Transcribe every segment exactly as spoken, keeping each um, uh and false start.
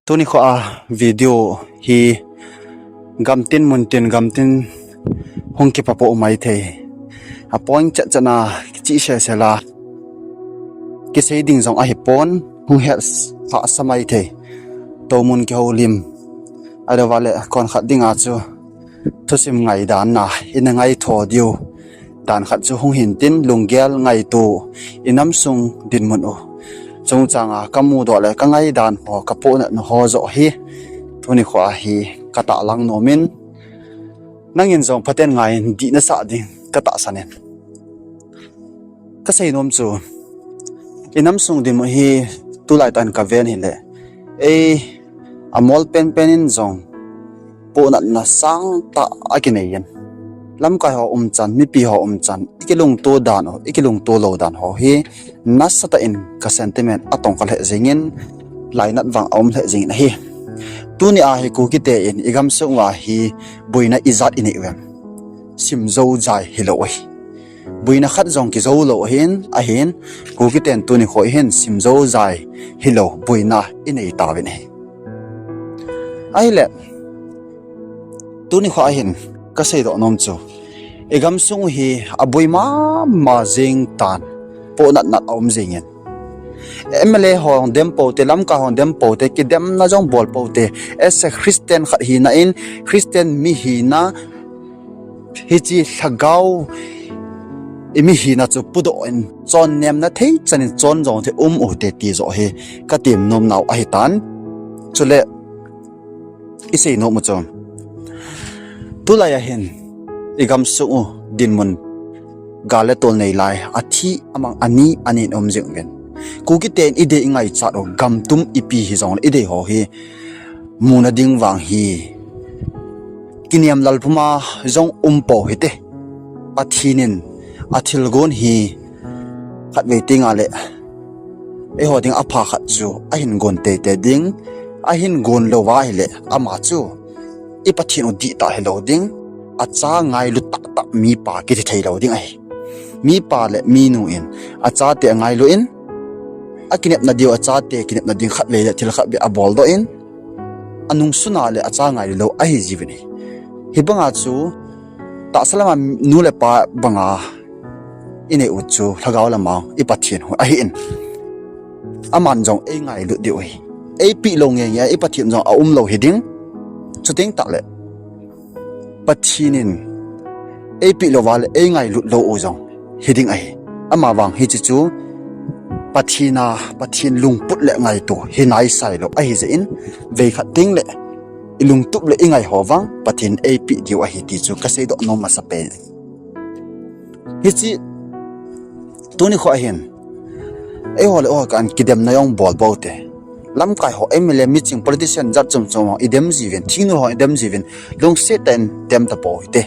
Tuni kho a video hi gamtin muntin gamtin hung kipapoh maithei. A point chetchet a kichih sesel a kisei ding jong ahipon, hung hetsah maithei. Toumun kihoulim, ahilouleh konkhat dinga chu thusim ngaidan a ina ngaitho diu dan khat chu hung hintin, lunggel ngaito, inamsung dinmun u chungchanga kamudoh le kangaidan ho, kapohnatna ho joh hi tuni kho a hi katahlang nomin, nangin jong phaten ngaiyin dih nasah ding katahsan in. Kasei nom chu, inamsung dinmun hi tulai tah in kaven hile, ei, amol penpen in jong pohnatna sangtah akinei in, lamkai ho umchan, mipi ho umchan, ikilungto dan u, ikilungto lou dan ho hi nasatah in ka sentiment atongkha lheh jengin, lainat vang aum lheh jengin ahi. Tuni a hi Kukite in igamsung uva hi boina ijat inei uvem? Simjou jai hilou ahi. Boina khat jong kijou lou ahin, ahin, Kukiten tuni kho hin simjou jai hilou boina inei tauvin ahi. Ahile, tuni kho ahin kaseidoh nom chu, igamsung u hi aboi mama jeng tan, pohnatna aum jengin, M L A ho dem poute, lamkai ho dem poute, kidemna jong bol poute, as a Christian khat hina in, Christian mi hina, hiche lhagao, imi hina chu pudoh in, chonnemna thei chan in chon jong thei um uhite ti joh hi katem nomnau ahitan. Chule isei nom u chu, tulai a hin igamsung u dinmun gal le tol nei lai, athi amang ani ani in um jeng uvin, Kukiten idei ingaichat u gamtum ipi hijongle idei ho hi muna ding vang hi kiniam lal puma jong umpou hite. Pathen in athilgon hi khatvei tengle eiho ding apha khat chu ahin gon teitei ding, ahin gon louva ahile ama chu i Pathen u dihtah hilou ding, acha ngailu tahtah mipa kiti theilou ding ahi. Mipa le minu in achate angailu in, akinepna diu achate kinepna ding khatvei le thil khatvei aboldoh in, anungsuna le acha ngailu lou ahi jiuvin ahi. Hibanga chu tahsa lama nu le pa banga inei u chu lhagao lama i Pathen u ahin, aman jong eingailut diu ahi. Eipeh lou ngeingei a i Pathen jong aumlou hiding. Chuteng tahle Pathen in eipeh louva le eingailut lou u jong hiding ahi. Amavang hiche chu Pathen a, Pathen lungput le ngaito hi naisailou ahijeh in, veikhat tengle ilungtup le ingaiho vang Pathen eipeh diu ahi ti chu kaseidoh nom masapen. Hiche tuni kho ahin eiho le eiho kah in kidemna jong bol poute. Lamkai ho, M L A, miching, politician jat chom chom ho idem jiuvin, thingnoi ho idem jiuvin, lungset tah in dem tapou hite.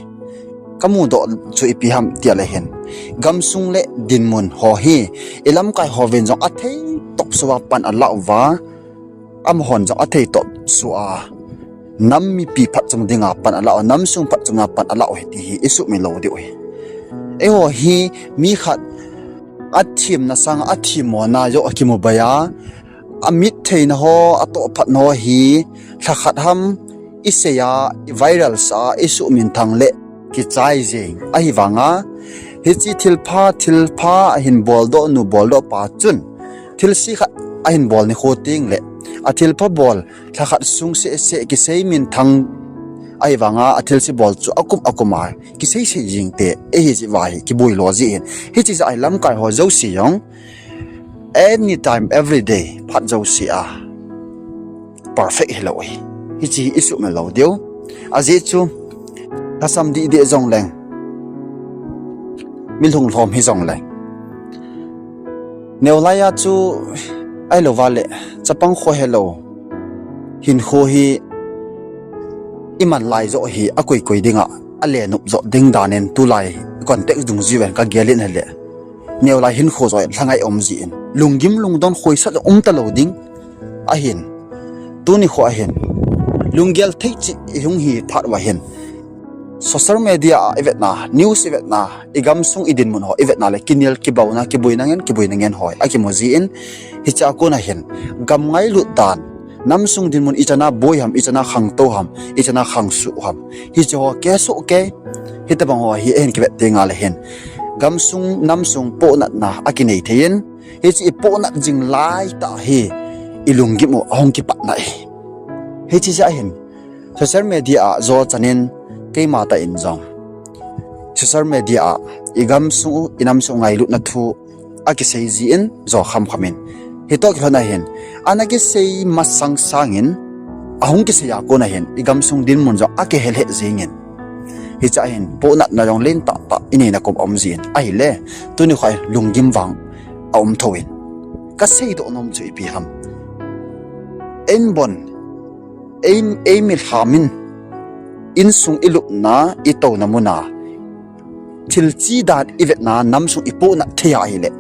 Kamudoh chu ipi ham tile hin, gamsung le dinmun ho hi ilamkai hovin jong athei topsuva pan alah uva, amahon jong athei topsua nam mipi phatchom dinga pan alah u, namsung phatchomna pan alah u ahi ti hi isuhmil lou diu ahi. Eiho hi mi khat athemna sanga athemmona joh akimu bai a, amit theina ho, atohphatna ho hi lhakhat ham isei a, i viral sah a, isuhminthang le kichai jeng. Ahivanga hiche thilpha, thilpha ahin boldoh nu boldoh pa chun thilse khat ahin bol nikho tengle, athilpha bol lhakhat sung sehseh kisei minthang, ahivanga athilse bol chu akum akum a kisei sei jeng te, ahijeh uva hi kiboilo jeh in. Hiche jeh a hi lamkai ho jouse jong anytime, everyday, phat jouse a perfect hilou ahi. Hiche hi isuhmil lou diu. Ajeh chu lhasam dihdih jongleng, mi lhunglhom hijongleng, neolai a chu ahilouva le chapang kho helou hinkho hi iman lai joh hi akoi koi dinga alenop joh ding danin tulai context dungjuiyin kagel in ahile, neolai hinkho joh lhangai um jeh in lunggim lungdon khoisat jong umtalou ding ahin, tuni kho ahin lunggel thei cheh ihung hi phat uva hin social media a ivetna, news ivetna, igamsung idinmun ho ivetna le kinel kibaona, kiboina ngen, kiboina ngen ho akimu jeh in, hichea kona hin gam ngailut dan, Namsung dinmun ichan a boi ham, ichan a khangtou ham, ichan a khangsuh ham, hiche ho kihe soh kei. Hitobang ho hi ahin kivet teng le hin, gamsung namsung pohnatna akinei thei in, hiche ipohnat jing laitah hi ilunggim u ahung kipatna ahi. Hiche jeh hin social media a jo chanin keima tah in jong social media a igamsung u, inamsung u ngailutna thu akisei jin jo khamkham in, hitoh kilhon ahin, ana kisei masang sangin, ahung kisei a kon ahin igamsung dinmun jong akihe lheh jengin, hiche hin pohnatna jong lentah tah ineina kom aum jin ahile, tuni kho lunggim vang aum thouvin. Kaseidoh nom chu ipi ham, einbon, ei, eimi lhamin, insung ilupna, itouna muna thil chi dan ivetna, namsung ipohnat thei ahile,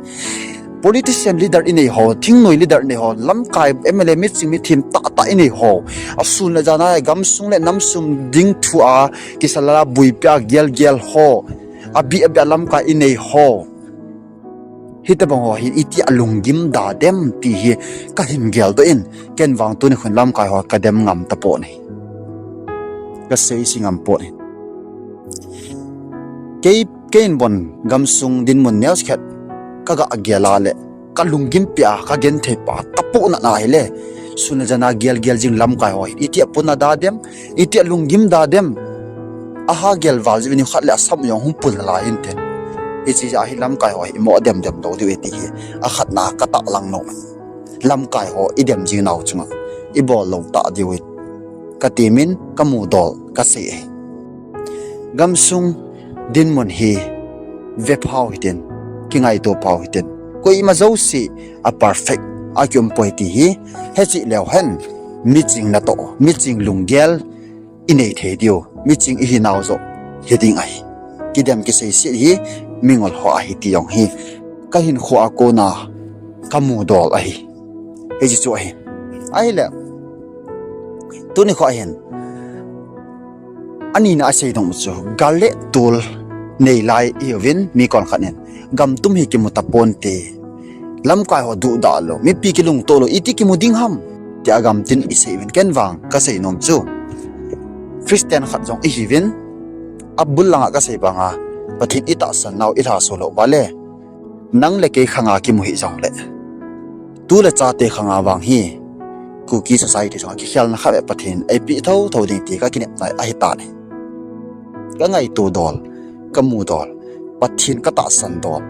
politician leader inei ho, thingnoi leader inei ho, lamkai M L A, miching mithem tahtah inei ho, asun le jan a gamsung le namsung ding thu a kisalala buipia gelgel ho, abih abih a lamkai inei ho, hitobang ho hi itia lunggim da dem ti hi kahin geldoh in, ken vang tuni khun lamkai ho kadem ngam tapon ahi. Kaseise ngam pon ahi. Kei, keinbon gamsung dinmun neokhat kaga gel a le, kalunggimpia, kagenthei pa, kapohnat ahile, sun le jan a gelgel jing lamkai ho hi itia pohnat da dem, itia lunggim da dem. Aha gel val jiuvin, nikhat le asam jong hung pul nalai intin, hiche jeh a hi lamkai ho hi imo dem dem lou diu ahi ti hi akhatna katahlang nom. Lamkai ho idem jing nau chunga ibol lou tah diu ahi, katimin kamudol kasei ahi. Gamsung dinmun hi vephau hitin, kingaito phau hitin, koima jouse a perfect a kiumpoi ti hi hecheh leuhen, miching natoh, miching lunggel inei thei diu, miching ihinau joh hiding ahi. Kidem kiseiset hi mingol ho ahi ti jong hi kahinkho a kona kamudol ahi. Hiche chu ahi. Ahile, tuni kho ahin, anina asei nom chu, gal le tol neilai ihiuvin, mi konkhat in, gamtum hi kimu taponte, lamkai ho duhdah lou, mipi kilungtoh lou, iti kimu ding ham, tia gamtin isei uvin. Ken vang kasei nom chu, Christian khat jong ihiuvin, abul langa kasei banga, Pathen itahsan nau ilhaso lou uva le, nang le kei khanga kimu hih jongle, tu le chate khanga vang hi, Kuki society chunga kikhelna khat beh Pathen eipeh thotho ding ti kakinepna ahitan ahi. Kangaito dol, kamudol, Pathen katahsan dol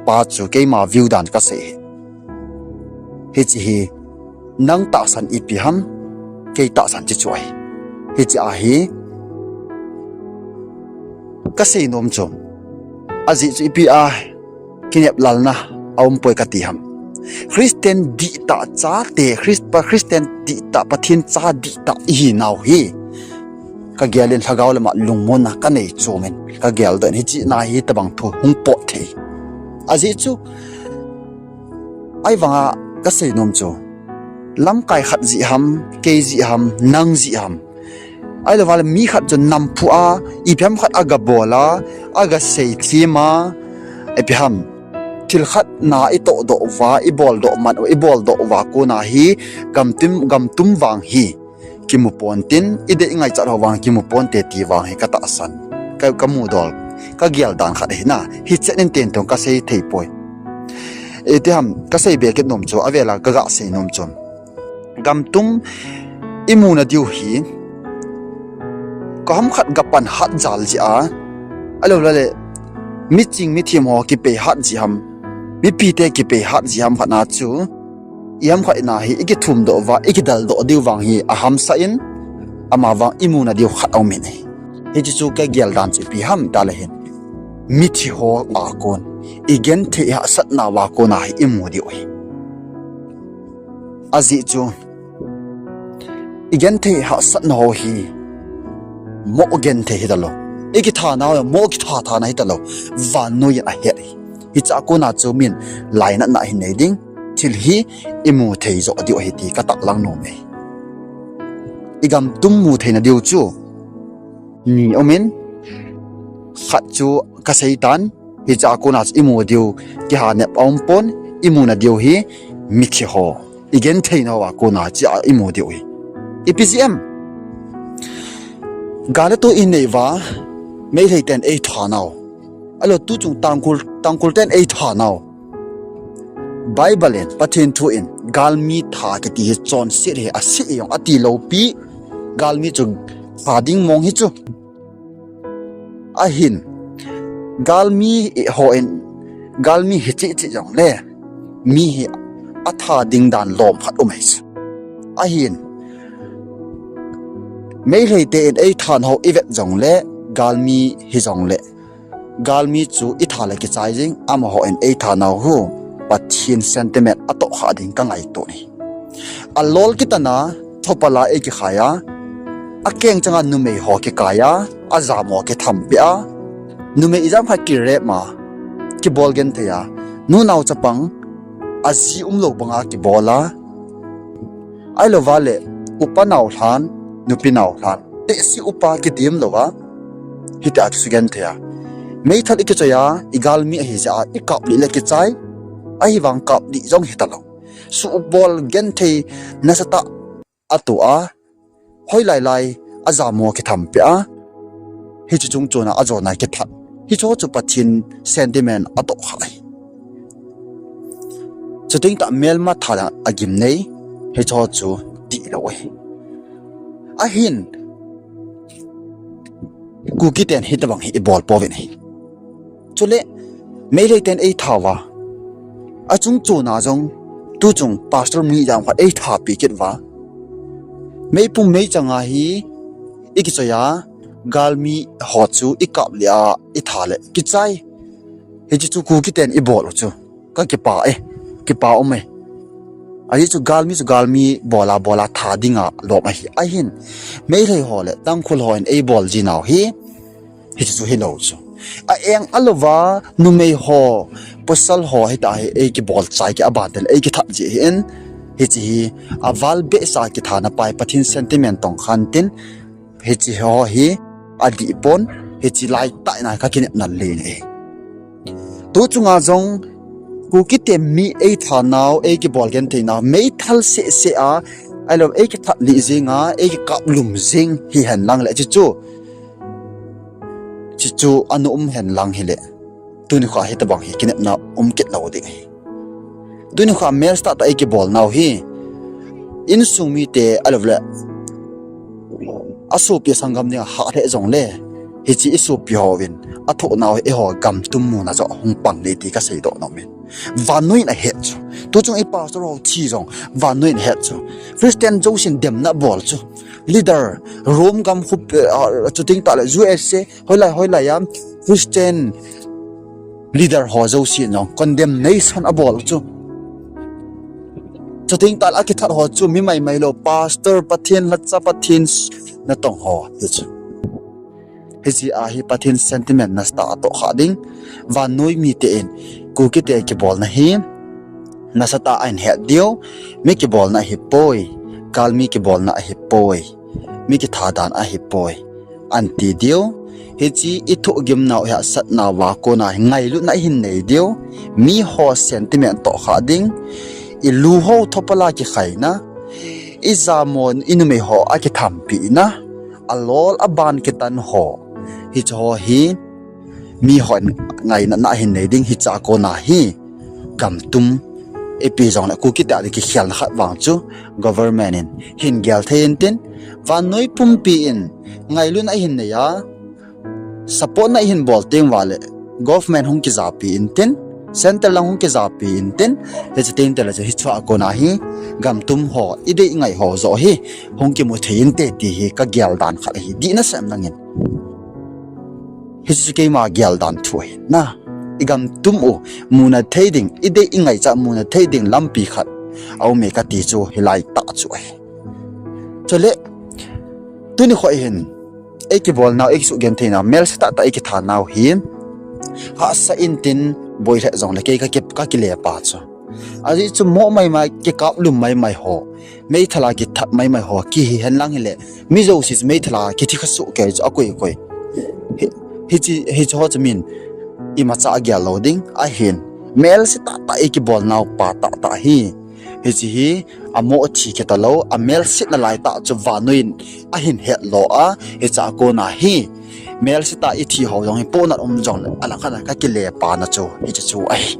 pa chu keima view dan kasei ahi. Hiche hi, nang tahsan ipi ham, kei tahsan chu chu ahi. Hiche ahi, kasei nom chu, ajeh chu ipi a kinep lalna aumpoi kati ham. Christian dihtah chate, Christ, pa Christian dihtah, Pathen cha dihtah ihinau hi, kagel in lhagao lama lungmonna kanei chomin kageldoh in, hiche na hitobang thu hung pot thei. Ajeh chu, ahivanga kasei nom chu, lamkai khat jeh ham, kei jeh ham, nang jeh ham, ahilouva le mi khat chu namphu a, ipi ham khat agabol a, agasei them a, ipi ham, thil khat na itohdoh uva, iboldoh man, iboldoh uva kona hi, gamtum, gamtum vang hi kimu pontin, idei ingaichat ho vang kimu ponte ti vang hi katahsan, ka, kamudol, kagel dan khat ahina, hichet in tentong kasei theipoi. Iti ham, kasei be kit nom chu, avela kagasei nom chu, gamtum imuna diu hi, koiham khat gapan hat jal jeh a, ahilouleh, miching mithem ho kipei hat jeh ham, mipite kipei hat jeh ham khatna chu, iham khat ina hi ikithumdoh uva, ikidaldoh diu vang hi ahamsah in, amavang imuna diu khat aumin ahi. Hiche chu kagel dan chu ipi ham tile hin, mithi ho a kon, igenthei hahsatna uva kona hi imu diu ahi. Ajeh chu, igenthei hahsatna ho hi, moh genthei hitalou, ikithanau moh kithathana hitalou, vannoi in ahet ahi. Hichea kona chu min lainatna ahin nei ding, thil hi imu thei joh diu ahi ti katahlang nom e. Igamtum mu theina diu chu ni aumin, khat chu kaseitan, hichea kona chu imu diu kihanep aumpon, imuna diu hi mithi ho, I genthei nauva kona chia i mu diu hi. I P G M. Galetu i neiva, Meitei ten ei thanau. Alo tuchung Tangkhul, Tangkhul ten ei thanau. Bible in, Pathen thu in, galmi tha kiti hi chonset hi ase jong ati lou pi, galmi chu tha ding mong hi chu. Ahin, galmi ho in, galmi hi chi chi jongle, mi hi a tha ding dan lom khat um ahi chu. Ahin, Meitei te in ei thanau i vet jongle, galmi hi jongle. Galmi chu i tha le kichai jing, amaho in ei thanau hu, Pathen sentiment a tohkhah ding ka ngaito ni. A lol kitana, thopala ei kikhai a, a keng changa numei ho kikai a, a jamo kithampi a, numei ijam khat kirep ma, kibol genthei a, nunau chapang, a ji umlou banga kibol a, Ahilou vale, upa nau lhan, nupi nau lhan. Tehse upa kidim lou a. Hitia chu genthei a. Meithal i kichoi a, i galmi ahi jeh a, i kap lih le kichai. Ahivang kap lih jong hita lou. Subol genthei nasatah a tu a. Hoilai lai, a jamo kithampi a. Hiche chung chuna a jona kithat. Hicho chu Pathen sentiment a tohkhah ahi. Chuteng tah melma tha a gimnei, hicho chu dihlou ahi. Ahin, Kuki ten hitobang hi i bol pouvin ahi. Chule, Meitei ten ei tha uva. Achung chuna jong, tuchung pastor mi jam khat ei thapi kit uva. Meipum meichang a hi, i kichoi a, galmi ho chu i kap lih a, i tha le kichai. Hiche chu Kuki ten i bol u chu. Ka kipa e, kipa um e. Ajeh chu galmi chu galmi bola, bola tha dinga lom ahi. Ahin, Meitei ho le Tangkhul ho in ei bol ji nau hi, hiche chu hilou chu. A eng a louva, numei ho, pasal ho, hita hi ei kibol chai kit a ban te le ei kithat ji ahin, hiche hi, a val behseh a kithana pai Pathen sentiment tong khan tin, hiche ho hi, adih pon, hiche lai tah in a ka kinepna le ni. Tu chunga jong, Kuki te mi ei thanau, ei kibol genthei nau, meithal seh seh a, ahilou, ei kithat lih jing a, ei kikap lum jing, hihen lang le, hiche chu. Hiche chu, ana um hen lang hile. Tuni kho hitobang hi kinepna um kit lou ding ahi. Tuni kho mel seh tah tah i kibol nau hi. Insung mite ahilou le. A sopi sanggam dinga hah lheh jongle. Hiche i sopi hovin. A thoh nau hi eiho gam tum muna jong hung pang le ti ka seidoh nom in. Vannoi in ahet chu. Tuchung i pastor ho thi jong. Vannoi in ahet chu. Christian jousen demna bol chu. Leader, Rome gam khu, eh, ah, chuteng tah le U S A, hoilai, hoilai a, Christian leader ho jousen jong, condemnation abol chu. Chuteng tah le akithat ho chu, mi maimai lou, pastor, Pathen, lhacha Pathen, natong ho, ti chu. Hiche a hi Pathen sentiment nasatah a tohkhah ding. Vannoi mite in, Kuki te kibolna hi, nasatah a ahin het diu, mi kibolna ahipoi, galmi kibolna ahipoi, mi kitha dan ahipoi, ahin ti diu. Hiche i thohgim nau hi asatna uva kona hi ngailutna ahin nei diu, mi ho sentiment tohkhah ding, i lu ho thopala kikhaina, i jamo i numei ho akithampina, alol aban kitan ho. Hiche ho hi, mi hon ngaina na hin nei ding hiche a kona hi. Gam tum, ipi jongle Kuki te a ding kikhelna khat vang chu government in hin gel thei intin, vannoi pumpi in ngailutna ahin nei a, support na ahin bol teng uva le government hung kijapi intin, central lang hung kijapi intin, hiche teng teng le chu hiche a kona hi gam tum ho, i dei i ngai ho joh hi hung kimu thei inte ti hi ka gel dan khat ahi, dihna sem nangin. Hiche keima gel dan thu ahi na. I gam tum u, muna thei ding, i dei i ngaichat muna thei ding lampi khat aume kati chu hilai tah chu ahi. Chule, tuni kho hin, ei kibolnau, ei kisugentheinau, melse tah tah ei kithanau hi, hahsa intin boi lheh jongle kei ka ki, ka kile pa chu. Ajeh chu mo maimai, kikap lum maimai ho, meithal a kithat maimai ho, kihi henlang hile, mi jouse chu meithal a kithi kha soh kei chu akoi koi. Hi, hiche, hiche ho chu min, imacha agel lou ding, ahin. Melse tah tah ei kibolnau pa tah tah hi. Hiche hi amoh thi kit talou, amelsetna laitah chu vannoi in ahin hetlo a, hiche a kona hi melsetah a ithi ho jong hi pohnat um jongle alangkhat a kakilepana chu hiche chu ahi.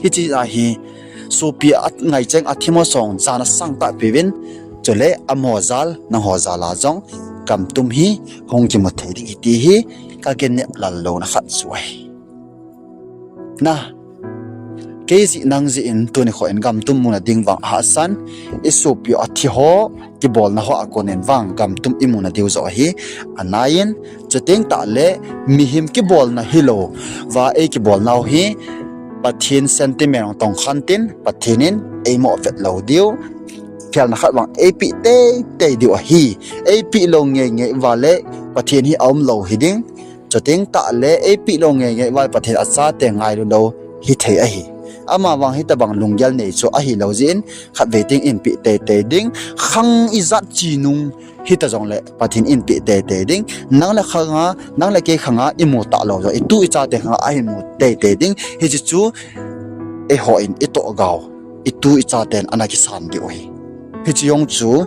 Hiche a hi sopi a ngaicheng athim ho jong jana sangtah peuvin, chule amaho jal nangho jal a jong gamtum hi hung kimu thei ding ahi ti hi kakinep lal louna khat chu ahi. Na, kei jeh nang jeh in tuni kho in gamtum muna ding vang hahsan, isopi u athi ho kibolna ho a konin vang gamtum imuna diu joh ahi. Anaiyin, chuteng tahle mihem kibolna hilouva eikibolnau hi Pathen sentiment jong tongkhan tin, Pathen in eimoh vet lou diu, phelna khat vang eipeh teitei diu ahi. Eipeh lou ngeingei uva le Pathen hi aumlou hiding. Chuteng tahle eipeh lou ngeingei uva le Pathen achate ngailu lou hithei ahi. Amavang hitobang lunggel nei chu ahilou jeh in khatvei teng inpeh teitei ding. Khang ijat chenung hita jongle Pathen inpeh teitei ding. Nang le khanga, nang le kei khanga imu talou jong, itu ichate khanga ahin mu teitei ding. Hiche chu eihon itohgao, itu ichaten ana kisan diu ahi. Hiche jong chu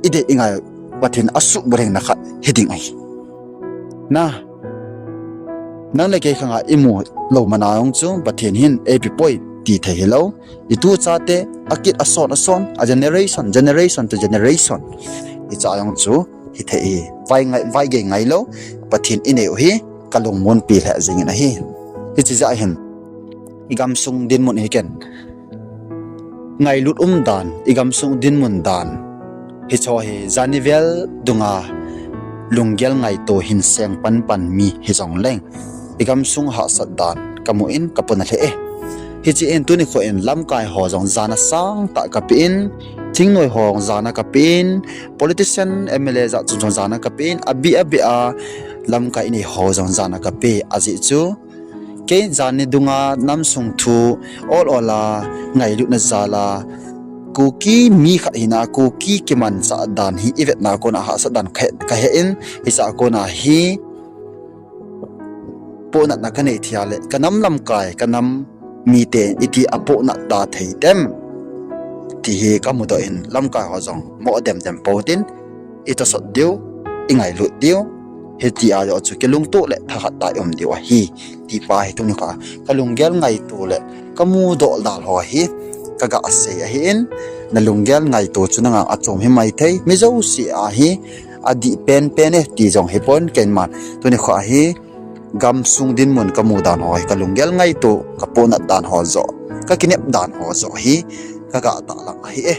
idei ingai, Pathen asuhbulhingna khat hiding ahi. Na, nang le kei khanga imu lou mana jong chu Pathen hin eipeh poi ti thei hilou. Itu ichate akit ason ason, a generation, generation to generation, hiche jong chu hithei hi. Vai ngai, vai gei ngailou Pathen inei u hi kalungmonpi lheh jengin ahi. Hiche jeh hin igamsung dinmun hi ken, ngailut umdan, igamsung dinmun dan, hicheho hi jani vel dunga lunggel ngaito hin seng panpan mi hijongleng, igamsung hahsat dan kamu in kapohnat lheh e. Hiche in tuni kho in lamkai ho jong jana sangtah kapeh in, thingnoi ho jong jana kapeh in, politician, M L A jat chom chom jana kapeh in, abeh abeh a lamkai inei ho jong jana kapeh, ajeh chu kei jani dunga namsung thu ol ol a ngailutna jal a Kuki mi khat hina Kuki kimanchah dan hi ivetna kona hahsat dan kahe, kahe in, hiche a kona hi pohnatna kanei thei a le kanam lamkai, kanam miten iti apohnat da thei dem ti hi kamudoh in, lamkai ho jong moh demdem pou tin, itosot diu, ingailut diu, hitia joh chu kilungtoh le thakhat tah a ium diu ahi, ti pa hi tuni kha kalunggel ngaito le kamudoh dal ho hi kaga sei ahin, nalunggel ngaito chu nanga achom hi maithei, mi jouse a hi adih penpen e ti jong hipon, keiman tuni kha hi gamsung dinmun kamu dan ho hi, kalunggel ngaito, kapohnat dan ho joh, kakinep dan ho joh hi kaga tahlang ahi e.